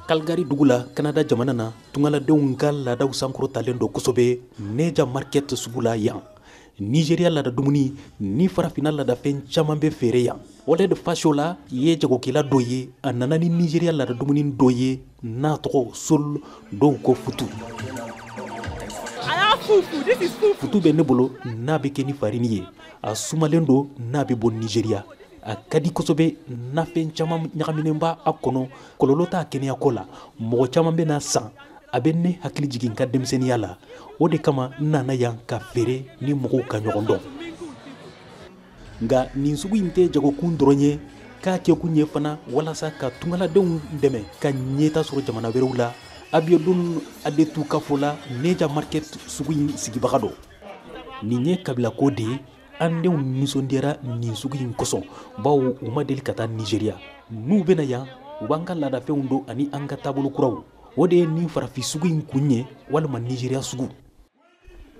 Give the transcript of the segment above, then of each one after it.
Calgary dugu la, Canada jamana na, tungaladenw ka laadaw sankɔrɔtalen don kosɛbɛ Neja Market sugu la yan. Nigeria laada dumuni ni farafinna laadafɛn caman bɛ feere yan. Oled Fashola ye jagokɛla dɔ ye, a nana ni Nigeria laada dumuni dɔ ye n'a tɔgɔ sol, dɔw ko futu. Futu bɛ ne bolo, n'a bɛ kɛ ni farini ye, a sumalen don, n'a bɛ bɔ Nigeria. A ka di kosɛbɛ, nafɛn caman ɲagaminen b'a a kɔnɔ, kɔlɔlɔ t'a kɛnɛyako la. Mɔgɔ caman bɛ na san. A bɛ ne hakili jigin ka denmisɛnninya la, o de kama n nana yan ka feere ni mɔgɔw ka ɲɔgɔn dɔn. Nka nin sugu in tɛ jagokun dɔrɔn ye, k'a kɛkun ye fana walasa ka tungaladenw dɛmɛ ka ɲɛta sɔrɔ jamana wɛrɛw la. Abiodun Adetu ka fɔ la, Neja Market sugu in sigibaga don. Nin ye kabilako de ye. An denw nisɔndiyara nin sugu in kosɔn, bawo u ma deli ka taa Nigeria. N'u bɛna yan, u b'an ka laadafɛnw don ani an ka taabolo kuraw. O de ye nin farafin sugu in kun ye, walima Nigeria sugu.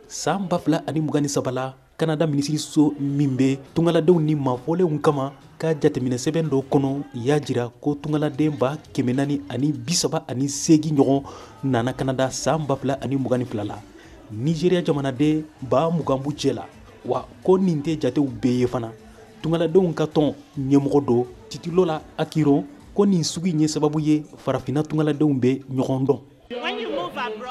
San 2023 la, Kanada minisiriso min bɛ tungaladenw ni maafɔlenw kama ka jateminɛ sɛbɛn dɔ kɔnɔ y'a jira ko tungaladen 438 ɲɔgɔn nana Kanada san 2022 la. Nigeria jamanaden 20,000 b'u cɛ la. Wa ko nin tɛ jatew bɛɛ ye fana. Tungaladenw ka tɔn ɲɛmɔgɔ dɔ, Titilola Akiron, ko nin sugu in ye sababu ye farafinna tungaladenw bɛ ɲɔgɔn dɔn.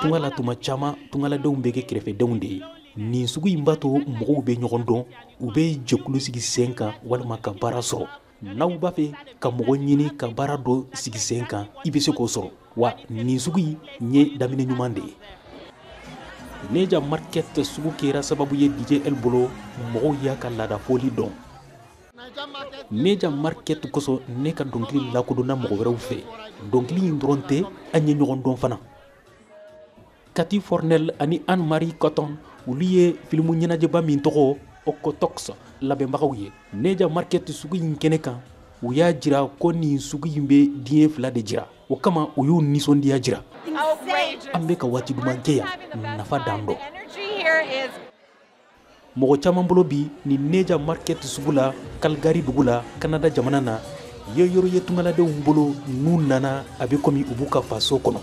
Tunga la, tuma caman tungaladenw bɛ kɛ kɛrɛfɛdenw de ye. Nin sugu in b'a to mɔgɔw bɛ ɲɔgɔn dɔn, u bɛ jɛkulu sigi sen kan walima ka baara sɔrɔ. N'aw b'a fɛ ka mɔgɔ ɲini ka baara dɔ sigi sen kan, i bɛ se k'o sɔrɔ. Wa nin sugu in ye daminɛ ɲuman de ye. Neja Market sugu kɛra sababu ye DJ L bolo, mɔgɔw y'a ka laada fɔli dɔn. Neja Market kosɔn ne ka dɔnkili lakodɔnna mɔgɔ wɛrɛw fɛ. Dɔnkili in dɔrɔn tɛ, an ye ɲɔgɔn dɔn fana. Kati Fornel ani Anne-Marie Cotton, olu ye filimu ɲɛnajɛba min tɔgɔ Okotoks labɛnbagaw ye. Neja Market sugu in kɛnɛ kan, u y'a jira ko nin sugu in bɛ diɲɛ fila de jira. O kama u y'u nisɔndiya jira. An bɛ ka waati duman kɛ yan, nafa dan dɔn. Mɔgɔ caman bolo bi nin Neja Market sugu la, Calgary dugu la, Canada jamana na, ye yɔrɔ ye tungaladenw bolo n'u nana, a bɛ komi u b'u ka faso kɔnɔ.